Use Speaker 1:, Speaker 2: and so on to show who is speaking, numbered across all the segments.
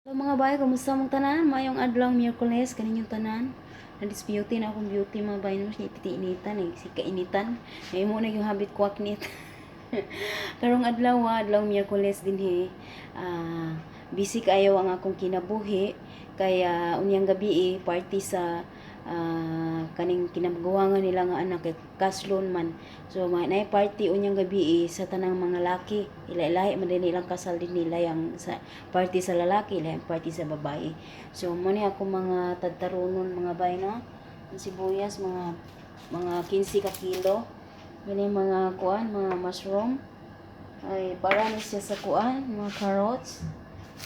Speaker 1: Hello, mga bay, kumusta mong tanan? Maayong adlaw Miyerkules kaninyong tanan. Na beauty na akong beauty, mga bay, no, siya ipiti-initan eh, si kainitan. Nahimo na yung habit kwaknit. Karong adlaw, adlaw Miyerkules dinhi. Busy kaayo ang akong kinabuhi kaya unyang gabi eh, party sa kaning kinabuhangan nila nga anak kay kaslon man. So may naay party unyang gabi eh, sa tanang mga laki. Ila-ilahi man din ilang kasal din nila yang sa party sa lalaki, lahi ang party sa babae. So mo ni ako mga tadtaronon, mga bay, no. Ang sibuyas mga 15 ka kilo. Gani mga kuan, mga mushroom. Ay para ni siya sa kuan, mga carrots,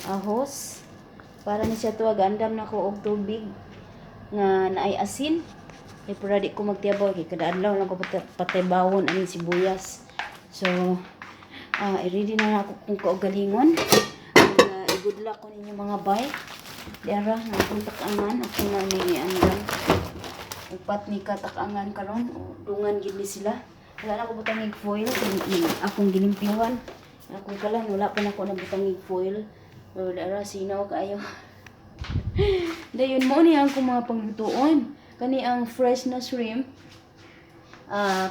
Speaker 1: ahos. Para ni siya tuwag andam na ko og tubig nga naay asin. Kay para di ko magtiyabaw kay kada adlaw lang ko patibawon aning sibuyas. So i-ready na ako kung kaugalingon. I-good luck ko ninyo, mga bay. Diara nga akong takangan, ako na ni andam. Upat ni katakangan karon, o dungan gid ni sila. Wala na ko butangig foil kay akong gilimpyuhan. Akong kalan wala pa nako nabutangig foil. Pero diara sinaw kaayo. Dayon mo ni ang akong mga panglutuon. Kani ang fresh na shrimp.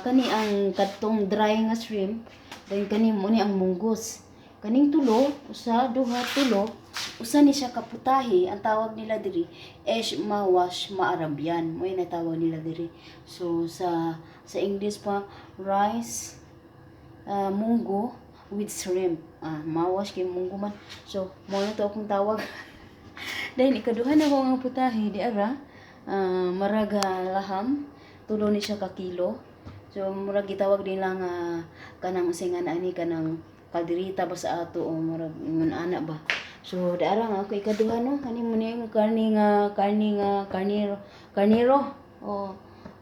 Speaker 1: Kani ang katong dry nga shrimp. Dayon kani mo ni ang munggos. Kaning tulo, usa, duha, tulo, usa ni siya ka putahe, ang tawag nila diri, esh mawash maarabyan. Mo na tawag nila diri. So sa English pa, rice munggo with shrimp. Mawash kay munggo man. So mo na to akong tawag. Dahil ikaduha na ko ang putahe di ara, maraga laham, tulo ni siya ka kilo. So murag gitawag nila nga kanang unsay nga ani, kanang kaldereta ba sa ato o murag ingon ana ba. So diara nga ako ikaduha, no, kani mo ni karni nga karni nga karnero karnero o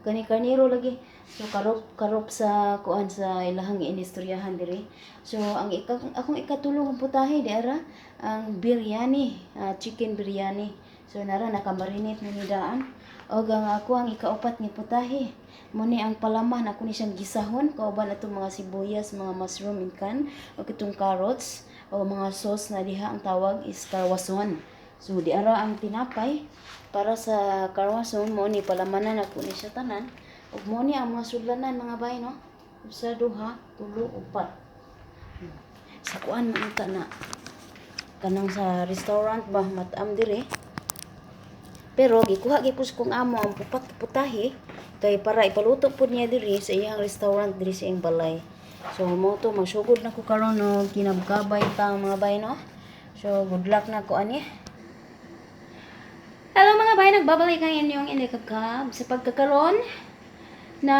Speaker 1: kani karnero lagi. So karop karop sa kuan sa ilahang inistoryahan diri. So ang akong ikatulo nga putahe di ara ang biryani, chicken biryani. So nara nakamarinate na ni daan. Og ang ako ang ikaupat nga putahe. Mo ni ang palaman, ako ni siyang gisahon kauban atong mga sibuyas, mga mushroom in can, ug itong carrots o mga sauce na diha, ang tawag is karwason. So di ara ang tinapay para sa karwason, mo ni palamanan ako ni siya tanan. Ug mo ni ang mga sudlanan, mga bay, no. Usa, duha, tulo, upat. Sa kuan man ta na kanang sa restaurant ba matam dire. Pero gikuha gyud ko sa kong amo ang upat ka putahe kay para ipaluto pud niya diri sa iyang restaurant diri sa iyang balay. So mo to magsugod na ko karon og kinabkabay ta, mga bay, no. So good luck na ko ani. Hello, mga bay, nagbabalik ang inyong inikabkab sa pagkakaron na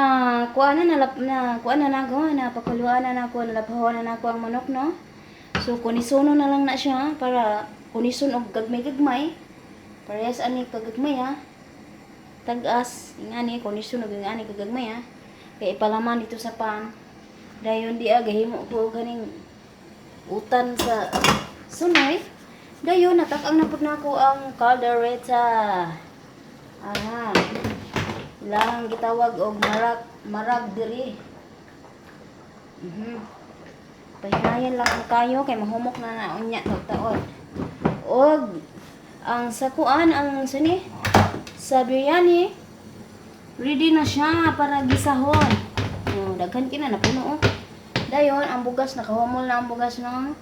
Speaker 1: kuan na nalap na kuan na nako na pakuluan na nako, nalabhawan na nako ang manok, no. So kunisono na lang na siya para kunison og gagmay-gagmay. Parehas ani kagagmay ha. Tag-as ingani kunison og ingani kagagmay ha. Kay ipalaman dito sa pan. Dayon di gahimo ko ganing utan sa sunoy. Dayon natak-ang na pud nako ang caldereta. Aha. Ilang gitawag og marak marag diri. Pahinayan lang ko kayo kay mahumok na na unya taon. Og ang sa kuan ang sani sa biryani, ready na siya para gisahon. Oh, daghan kina napuno oh. Dayon ang bugas, nakahumol na ang bugas, no.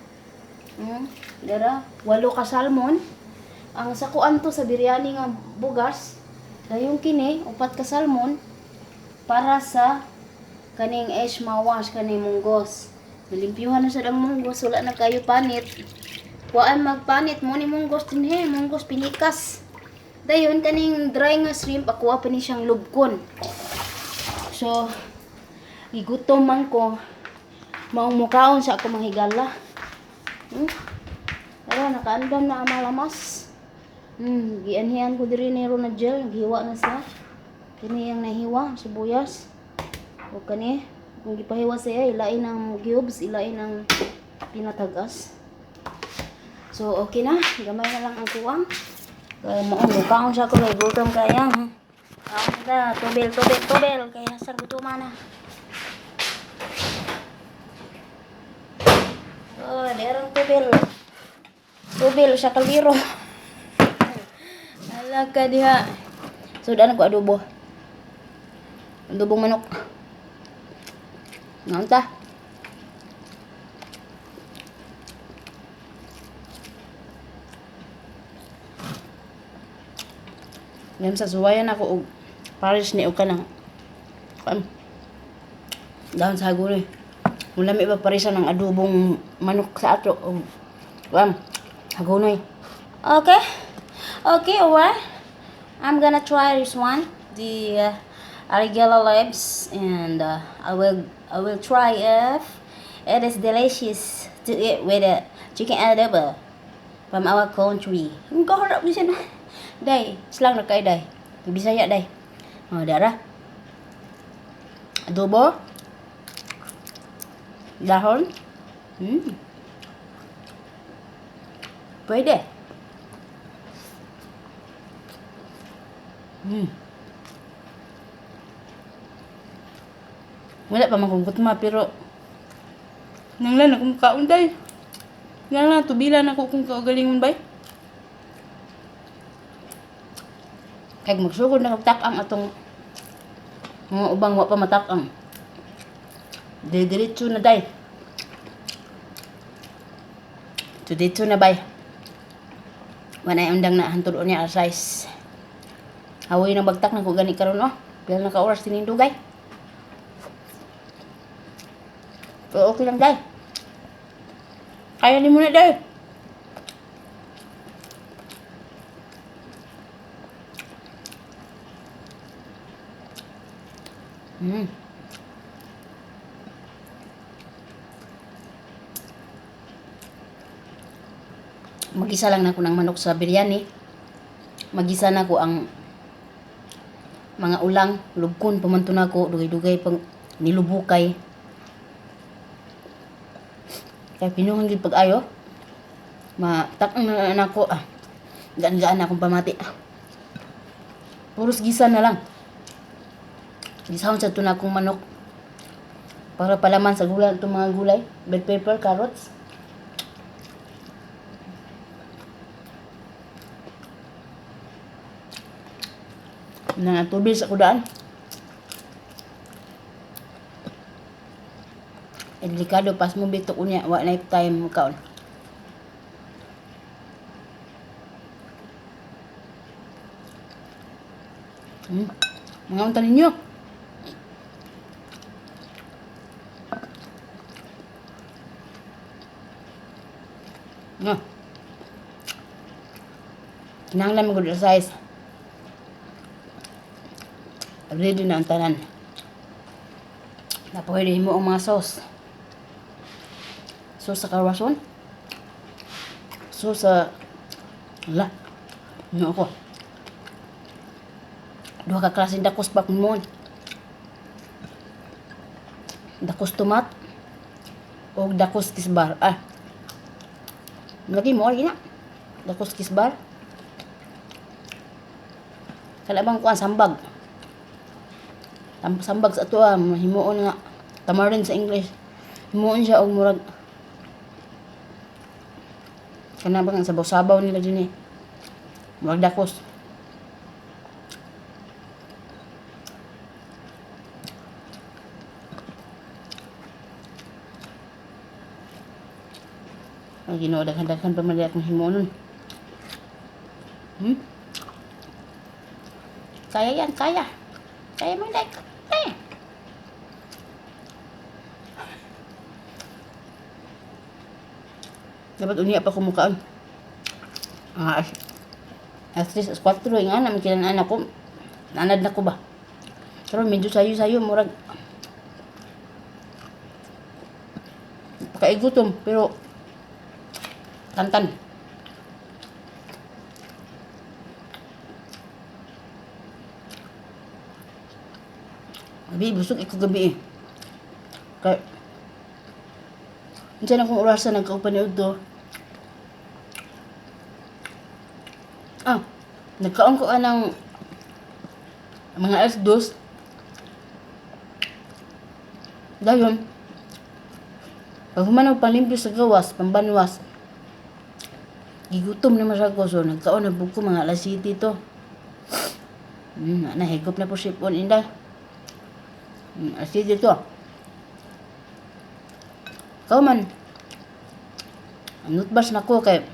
Speaker 1: Dara walo ka salmon. Ang sa kuan to sa biryani nga bugas. Dayon kini upat ka salmon para sa kaning esh mawash, kaning munggos. Nalimpyuhan na sad ang munggos, wala na kayo panit. Kuan magpanit mo ni munggos dinhi, munggos pinikas. Dayon kaning dry nga shrimp, ako pa ni siyang lubkon. So gigutom man ko. Maong mukaon sa ako mga higala. Pero nakaandam na ang mga lamas. Gianhian ko diri ni na gel, naghiwa na siya. Kini ang nahiwa, sibuyas. O kani, kung gipahiwa siya, ilain ang cubes, ilain ang pinatagas. So, okay na. Gamay na lang ang kuwang. Kaya mo, mukaon siya ko, kay gutom kaya. Ha? Kaon na, tubel, tubel, tubel. Kaya sa gutuman na. Oh, derang tubel. Tubil sa kaldero. Ala ka diha. So daan ko adobo. Adobong manok. Naunta. Ngayon sa suwayan ako og pares ni og kanang dahon sa hagunoy. Mulami ba parisan ang adobong manok sa ato og hagunoy. Okay. Okay, alright. I'm gonna try this one, the arigela leaves, and I will try if it is delicious to eat with a chicken adobo from our country. Ang kaharap siya na. Day, slang na kay day. Bisaya day. Oh, dara. Adobo. Dahon. Pwede. Wala pa man kong gutma pero nanglan akong kaon day. Nga lang tubilan ako kung kaugalingon bay. Kag magsugod na kog tak-ang atong mga ubang wa pa matak-ang. Diretso na day. Diretso na bay. Wanay undang na hantod unya size. Hawoy nang bagtak na ko gani karon oh. Pila na ka oras tinindugay. Pero okay lang day. Kaya ni muna day. Magisa lang nako ng manok sa biryani. Magisa na ko ang mga ulang, lubkon pa man to nako, dugay-dugay pang nilubukay. Kaya pinuhan gid pag-ayo. Matak na nako ah. Gaan-gaan akong pamati. Puros gisa na lang. Gisahon sa to na akong manok. Para palaman sa gulay itong mga gulay. Bell pepper, carrots. Nang tubig sa kudaan. Eh, delikado pas mo bitok unya wa na time kaon. Mga unta ninyo. Nga. Kinahanglan mo good size. Ready na ang tanan. Napwede mo ang mga sauce. Sauce sa karwason. Sauce sa ala. No ako. Duha ka klase dakos pa kung mo. Dakos tomat o dakos kisbar. Ah. Lagi mo lagi na. Dakos kisbar. Kana bang kuan sambag. Sambag sa ato ah, himuon nga tamarind sa English. Himuon siya og murag kana bang sabaw-sabaw nila dinhi. Murag dakos. Ay Ginoo, daghan-daghan pa man akong himuon. Kaya yan, kaya. Kaya mo like. Kaya. Dapat unya pa kumukaan. Ah, at least as 4 nga na makilan ko. Nanad na ko ba. Pero medyo sayo-sayo murag pakaigutom pero tantan. Gabi, busog iko gabi eh. Kay unsa na kung orasan nagkaupan ni Udto. Ah, nagkaon ko anang mga alas 2. Dayon, pag human og panlimpyo sa gawas, pambanwas, Gigutom na man ko, so nagkaon na pud ko mga alas 7 to. Na higop na po sipon, Inday. Alas 7 to. Ikaw man. Nutbas na ko kay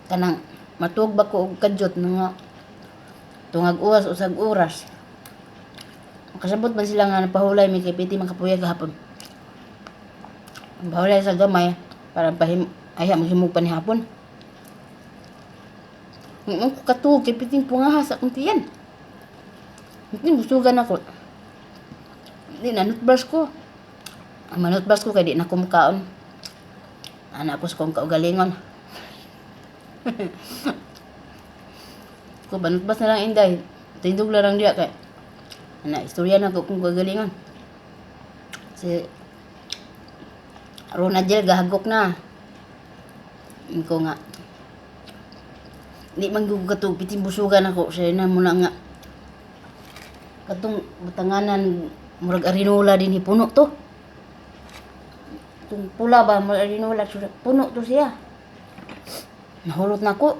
Speaker 1: kanang matuog ba ko og kadyot nga tungag uwas usag oras. Kasabot man sila nga napahulay mi kay piti makapuya gahapon. Pahulay sa gamay para pahim ay maghimog pa ni hapon. Ang ko katuog kay piting pungaha sa akong tiyan. Hindi busugan ako. Hindi na nutbrush ko. Ang manutbrush ko kay di na ko mukaon. Ana ko sa kong kaugalingon. Ko banutbas na lang, Inday. Tindog lang diya kay ana istorya na ko kung kagalingon. Si Rona Jel gahagok na. Inko nga di man gyud katug piting busugan ako siya na muna nga katong butanganan murag arinola din puno to. Tung pula ba murag arinola puno to siya. Nahulot na ko.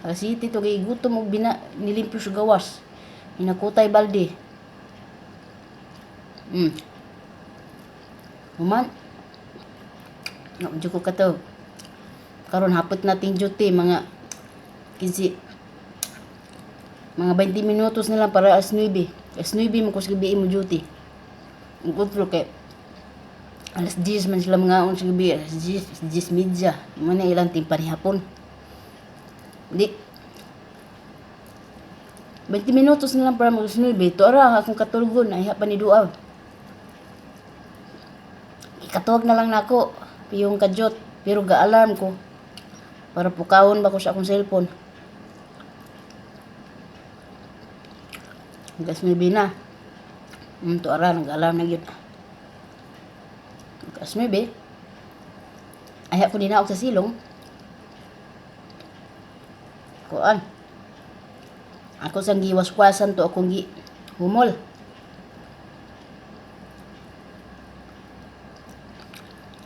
Speaker 1: Alas 7 to kay gutom og bina nilimpyo sa gawas. Hinakutay balde. Human. Nga ko kato. Karon hapot nating duty mga 15, mga 20 minutos na lang para alas 9. Alas 9 mo ko sa gabi mo duty. Ang kontrol kay alas 10 man sila mga sa gabi, alas 10, 10:30. Mo na ilang timpa ni hapon. Di 20 minutos na lang para mag alas 9. Ito ara akong katulgon, ay pa ni duaw. Ikatuwag na lang nako piyong kadyot, pero ga-alarm ko para pukawon ba ko sa akong cellphone. Alas 9 na. To ara nag-alarm na gyud. Alas 9. Ay ako dinaog sa silong. Kuan. Ako sang giwaswasan to akong gi humol.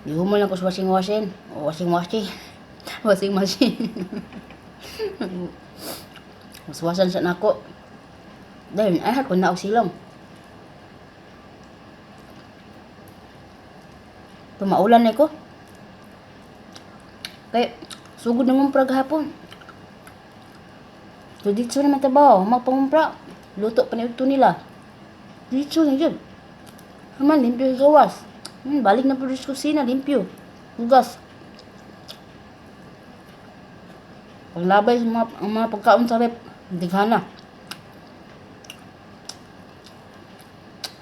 Speaker 1: Gihumol ako sa washing machine. O washing machine. Washing machine. Waswasan sa nako. Dahil ay ako na og silong. Tumaulan na ko. Kay sugod na ngumpra gahapon. So dito naman trabaho, magpangumpra. Luto pa ni udto nila. Dito na yun. Haman, limpyo sa gawas. Balik na po sa kusina, limpyo. Hugas. Paglabay sa mga, ang mga pagkaon sa rep, dighana.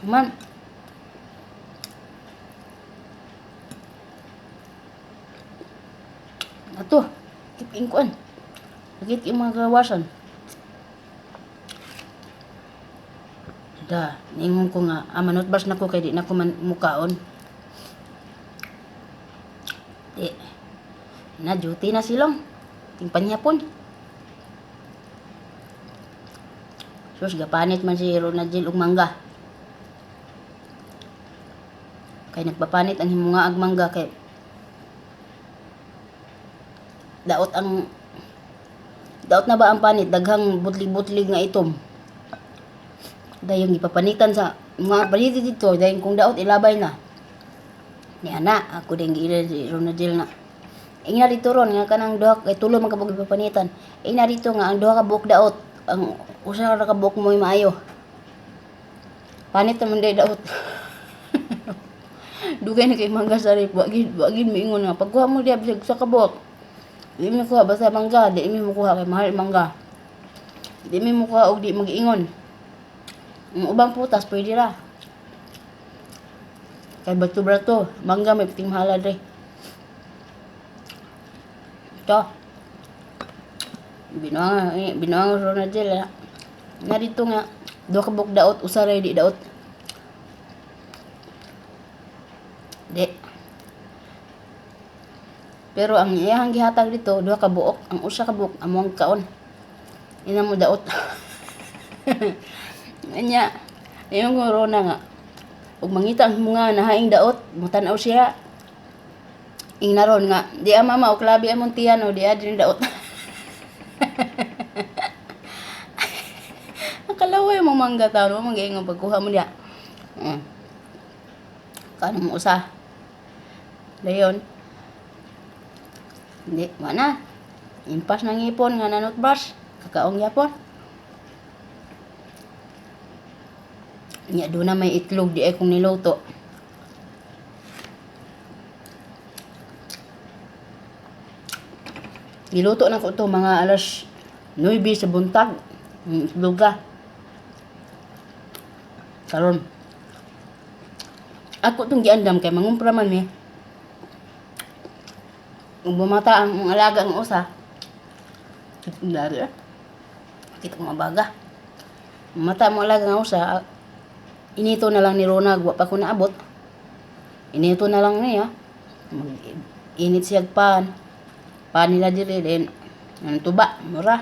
Speaker 1: Haman. Ato, kiping kuan. Sakit yung mga gawasan. Da, ningon ko nga, manutbas na ko kay di na ko man mukaon. Di, na duty na silong. Ting panyapon. Sus, gapanit man si Ronald og mangga. Kay nagpapanit ang himunga ag mangga kay daot ang daot na ba ang panit, daghang butlig-butlig nga itom. Dayong ipapanitan sa mga palit dito, dayon kung daot ilabay na. Ni ana, ako din giila si Ronald na. Ingna dito ron nga kanang duha kay tulo man ka buok ipapanitan. Ingna dito nga ang duha ka buok daot, ang usa ra ka buok mo'y maayo. Panit naman day daot. Dugay na kay mangga sa rep, wa gid miingon nga pagkuha mo diya bisag usa ka buok. Di mi kuha basta mangga, di mi mokuha kay mahal mangga. Di mi mokuha og di mag-ingon. Ang ubang putas pwede ra. Kay bato-brato, mangga may piting mahala dre. Ito. Binuang eh, binuang Ronald Jel. Na dito nga duha ka buok daot, usa ra di daot. Di. Pero ang iyahang gihatag dito, duha ka buok, ang usa ka buok among kaon. Ina mo daot. Anya, ayun ko rona nga. Ug mangita ang mga nahaing daot, mutan-aw siya. Ingnaron nga, di ah mama, o klabi among tiyan o di ah, din daot. Nakalaway mo mangga tao, no? Mangga nga pagkuha mo niya. Kano mo usa? Dayon. Hindi, wala na. Impas ng ipon nga nanot brush. Kakaong yapon. Nya doon na may itlog di ay kong niluto. Niluto na ko to mga alas 9 sa buntag. Itlog ka. Karon. Ako tong giandam kay mangumpra man mi. Ug bumata ang alaga ang usa. Dari eh. Kita ko mabaga. Mata mo alaga nga usa. Inito na lang ni Ronag, wa pa ko naabot. Inito na lang niya. Mag init siya pan. Pan nila diri din. Ang tuba, mura.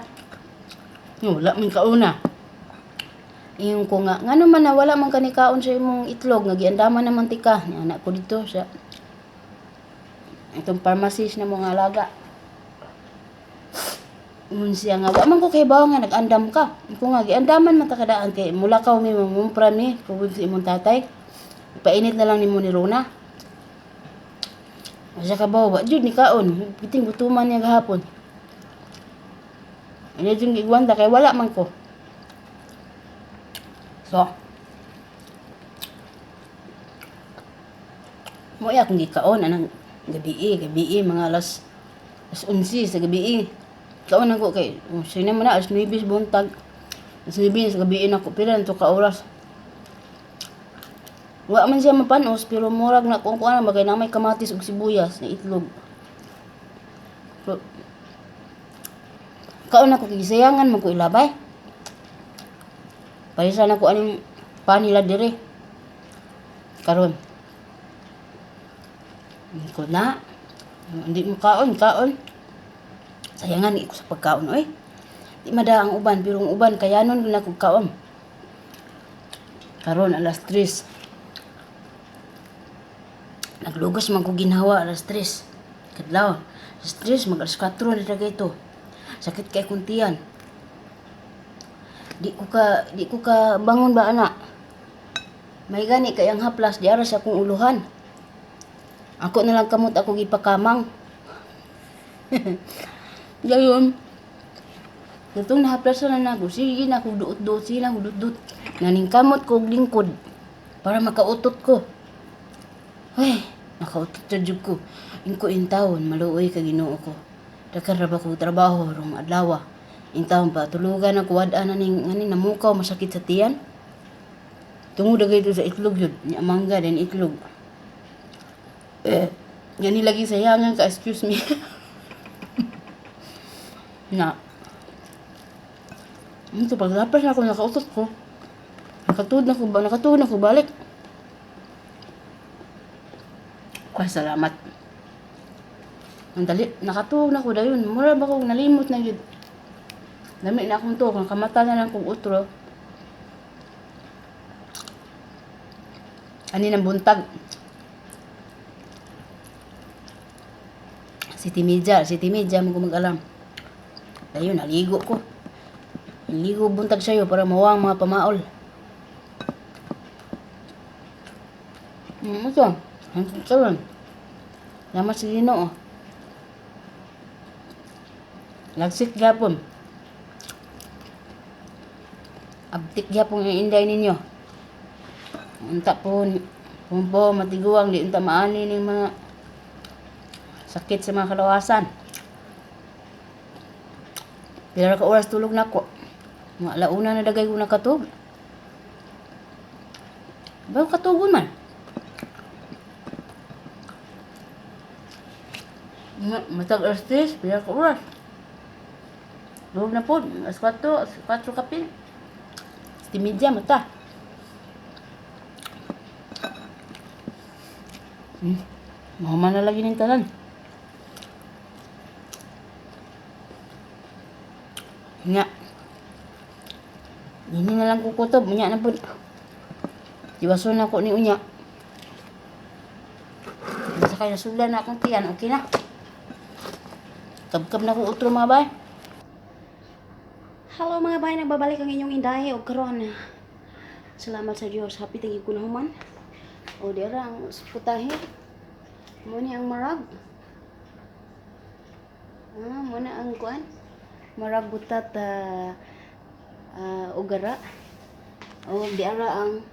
Speaker 1: No, wala man kauna. Ingon ko nga, ngano man na wala man kanikaon sa imong itlog, nga giandaman naman tika. Ni anak ko dito sa itong pharmacist na mga alaga. Ingon siya nga, wa man ko kay bawo nga nag-andam ka. Ko nga, giandaman man ta kadaan kay mulakaw mi mangumpra mi, kubod sa imong tatay. Ipainit na lang nimo ni Rona. Asa ka ba, wa jud ni kaon. Biting gutuman niya gahapon. Ano jud gigwanta kay wala man ko. So, mo iya akong gikaon anang gabi, gabi mga alas alas 11 sa gabi. Kaon ako kay oh, sino man na alas 9 sa buntag. Alas 9 sa gabi nako pila na to ka oras. Wa man siya mapanos pero murag na kung kuan bagay na may kamatis ug sibuyas na itlog. So, kaon ako kay gisayangan man ko ilabay. Palisan ako aning panila dire. Karon. Ko na. Hindi mo kaon, kaon. Sayangan ko sa pagkaon oy. Di mada ang uban pero ang uban kayanon na kog kaon. Karon alas 3. Naglugas man ko ginhawa alas 3. Kadlaw. Alas 3 mag alas 4 na dagay ito. Sakit kay kong tiyan. Di ko ka bangon ba ana. May gani kay ang haplas di ara sa akong uluhan. Ako na lang kamot ako gipakamang. Gayon. Katong nahaplas na nako, sige na ako duot-duot, sige na ako duot-duot. Naning kamot ko og lingkod para makautot ko. Ay, nakautot na jud ko. Ingko intawon, maluoy ka Ginoo ko. Daghan ra ba ko trabaho rong adlaw. Intawon pa tulugan ako wad-an na ning ngani namukaw masakit sa tiyan. Tungod agay sa itlog yun, nya mangga then itlog. Eh, gani lagi sayangan ka, excuse me. Na. Ito, paglapas na ako, nakautot ko. Nakatuod na ko, nakatuod na ko, balik. Ay, salamat. Ang dali, nakatuog na ko dayon. Mura ba ko nalimot na yun. Dami na akong tuog, nakamata na lang kong utro. Ani ng buntag. City Media, City Media, mo mag-alam. Dayon, naligo ko. Naligo buntag sa'yo para mawang mga pamaol. Ito. Hanggang karon. Salamat sa Ginoo. Lagsik gyapon. Abtik gyapon ang inday ninyo. Unta po, kung po matiguang, di unta maani ning mga sakit sa mga kalawasan. Pila ka oras tulog nako. Mga alauna na dagay ko nakatug. Bago katugon man. Matag alas 3, pila ka oras. Tulog na po, alas 4, alas 4 kapil. 7:30, mata. Mahuman na lagi ng tanan. Nga. Hindi na lang kukutob. Unya na po. Iwason na ko ni unya. Kay nasudlan na akong tiyan, okay na. Kabkab na ko utro, mga bay. Hello, mga bay, nagbabalik ang inyong inday og karon. Salamat sa Dios, happy thank you ko na human. O dira ang putahe. Mo ni ang marag. Ah, mo na ang kuan. Marag butat ugara. O di ara ang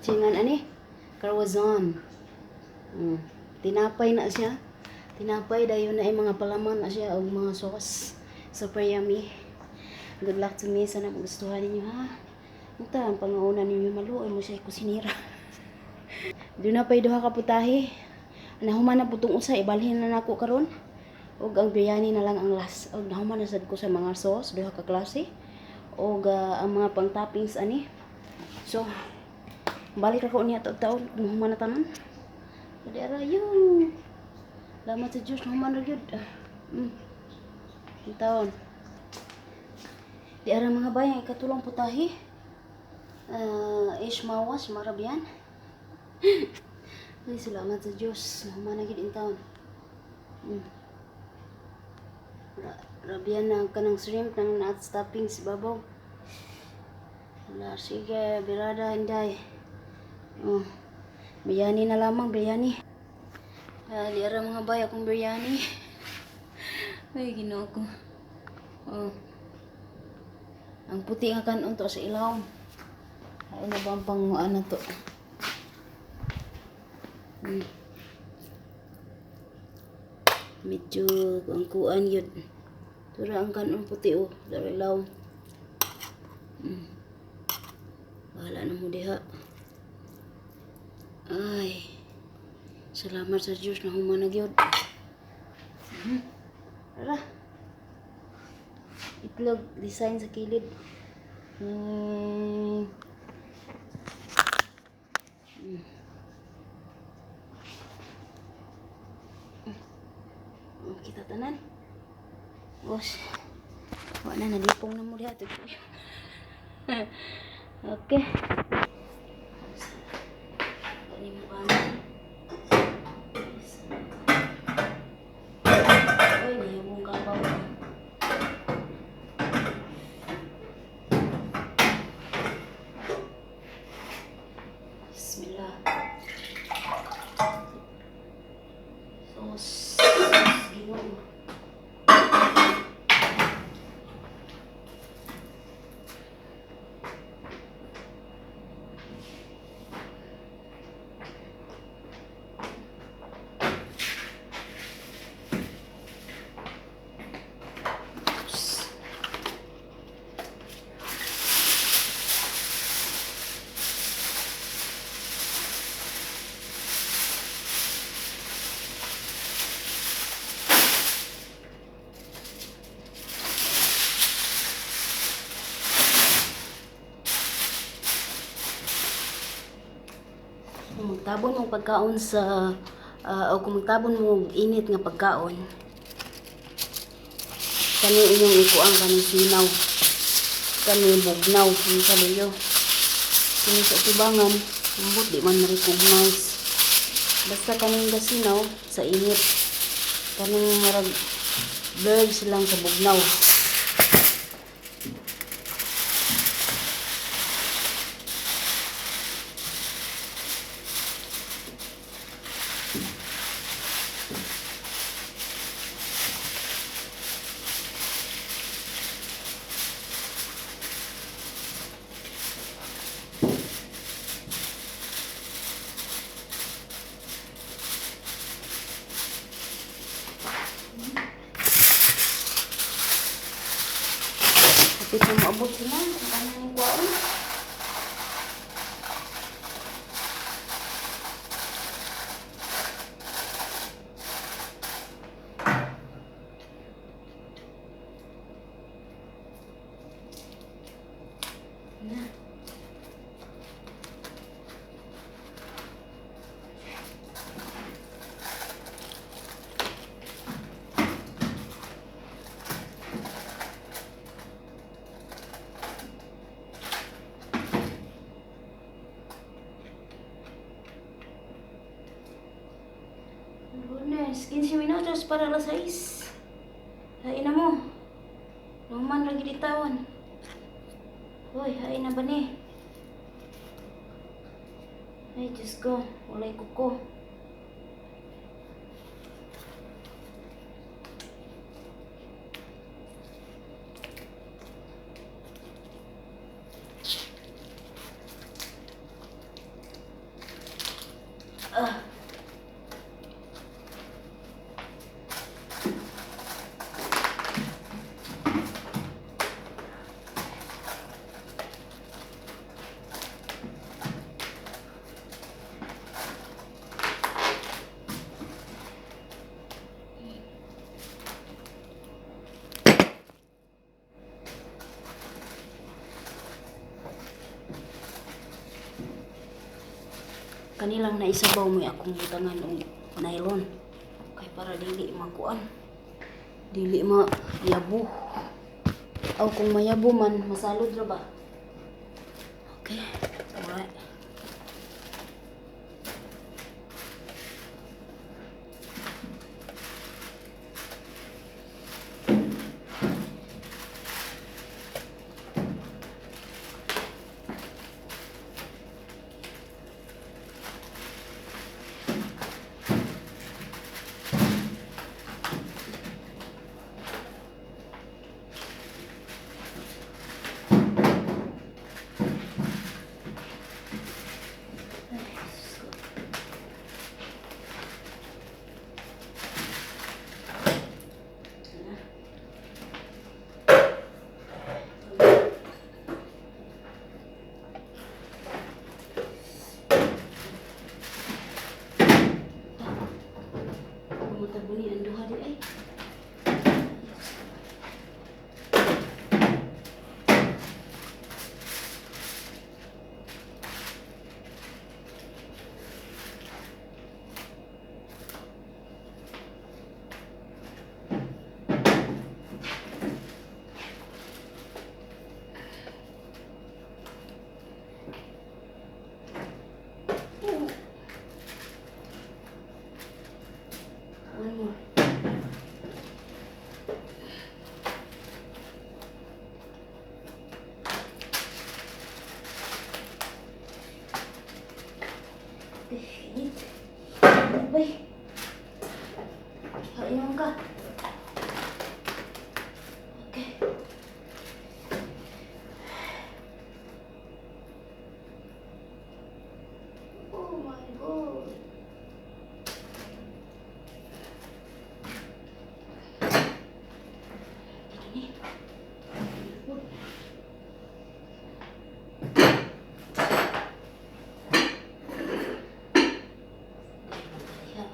Speaker 1: singan ani croissant. Tinapay na siya. Tinapay dayon na ay mga palaman na siya og mga sauce. Super yummy. Good luck to me. Sana magustuhan ninyo, ha. Unta ang pangauna ninyo, maluoy mo siya kusinira. Doon na pa'y duha ka putahe. Nahuman na putong usa, ibalhin na nako karon. Ug ang biryani na lang ang last. Ug nahuman na sad ko sa mga sauce, duha ka klase. Ug ang mga pang toppings ani. So, balik ako niya taon taon kung human na tanan. So, di ara yun. Salamat sa Diyos, nahuman na yun. Ang taon. Di ara, mga bayan, ikatulong putahe. Ish mawas, marabyan. Ay, salamat sa Diyos. Nahuman na gyud in taon. Rabyan na kanang shrimp ng nuts toppings babaw. Wala, sige, birada, inday. Oh, biryani na lamang, biryani. Ah, di ara, mga bay, akong biryani. Ay, Ginoo ko. Oh. Ang puti nga kanon to sa ilawom. Ay, na ba ang panguan na to? Medyo ang kuan yun. Tura ang kanon puti oh, dari ilawom. Bahala na mo diha. Ay. Salamat sa Diyos na human na gyud. Tara. Itlog design sa kilid. Oh, kita tanan. Boss. Wala na, nalipong na mo diha. Okay. Kunin mo kanin. Uy, nahibong kabaw. Bismillah. Sauce. Ginoo. Sauce. Kung magtabon mo pagkaon sa o kung magtabon mo og init nga pagkaon, kani inyong ikuang kaning sinaw, kani bugnaw ni saluyo kini sa tubangan, ambot di man ma-recognize. Basta kaning gasinaw sa init, kaning murag birds lang sa bugnaw. Kapit na moabot sila ang tanan ning kuwaon. Na. Munggos para alas 6. Hain na mo. Luman lagi di tawon. Hoy, hain na ba ni? Ay, Diyos ko. Walay kuko. Ah. Kanilang naisabaw mo akong butangan og nylon kay para dili makuan, dili ma yabo. Aw, kung mayabo man, masalod ra ba. Okay, alright. Ay, Diyos ko. Na. Pumunta ni ang duha di ay. Oh. One more. Eh, init. Init bay. Hain ka. Okay. Oh my God. Dito ni. Kaya,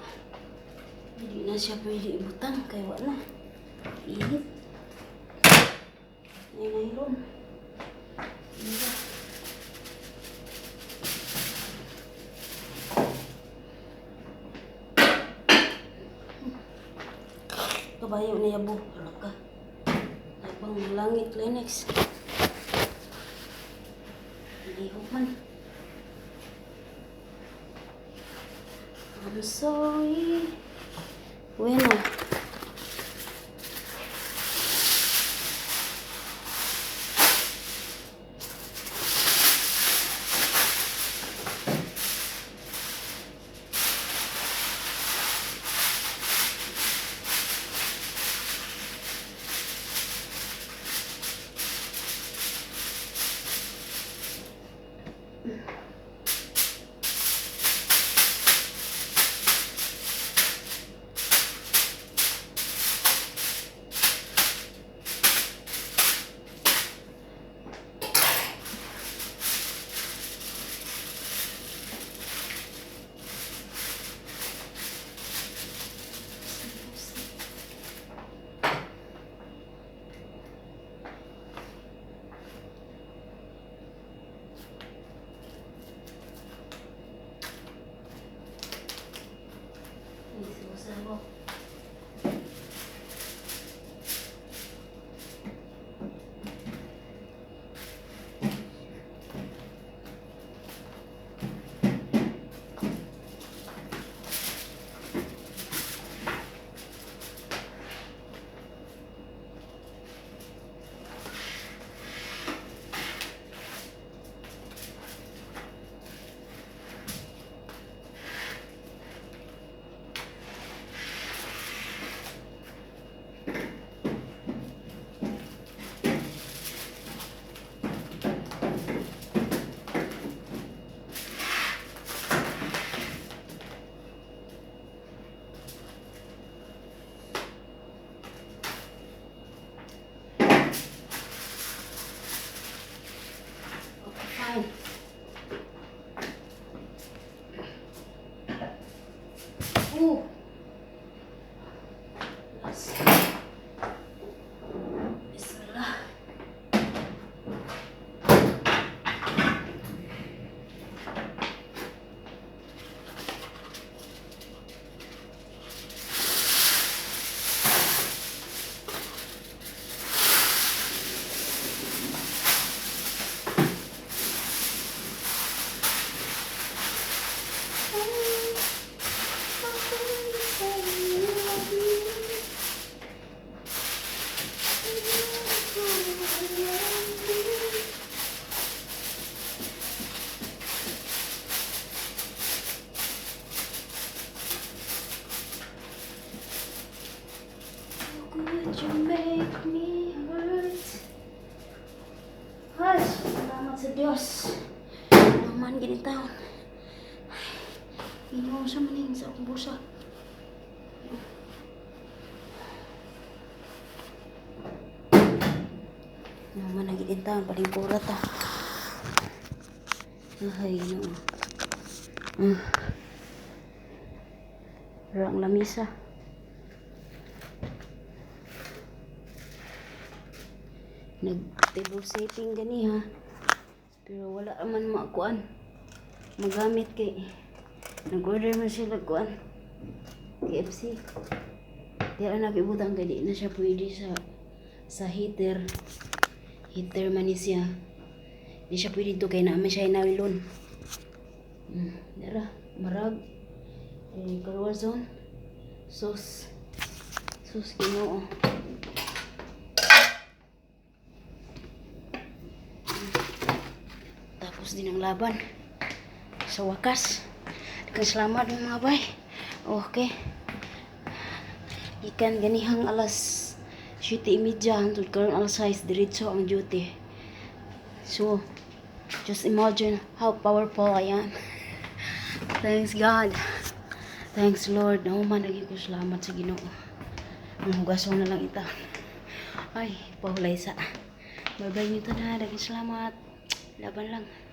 Speaker 1: hindi na siya pwede ibutang kay wa na. Init. Ay, nylon. Diba? Kabayo na yabo. Hala ka. Yabang ng langit, Kleenex. Lihok man. I'm sorry. Bueno. Diyos. Naman gini taon. Ginoo, sa manin sa akong bulsa. Naman na gini taon, palingkura ta. Ay, Ginoo. Ah. Pero ang lamisa. Nag table setting gani ha. Pero wala man makuan. Magamit kay nag-order man sila kuan. KFC. Di ra na ibutang kay di na siya pwede sa heater. Heater man ni siya. Di siya pwede to kay naa man siya nylon. Dara, marag. Eh, karuwazon. Sauce. Sauce, Ginoo. Tapos din ang laban. Sa wakas. Daghang salamat, mga bay. Okay. Ikan ganihang alas 7:30 hangtod karon alas 6, diretso ang duty. So, just imagine how powerful I am. Thanks God. Thanks, Lord. Nahuman lagi ko, salamat sa Ginoo. Ang hugason na lang ita. Ay, pahulay sa. Bye-bye nyo na. Daghang salamat. Laban lang.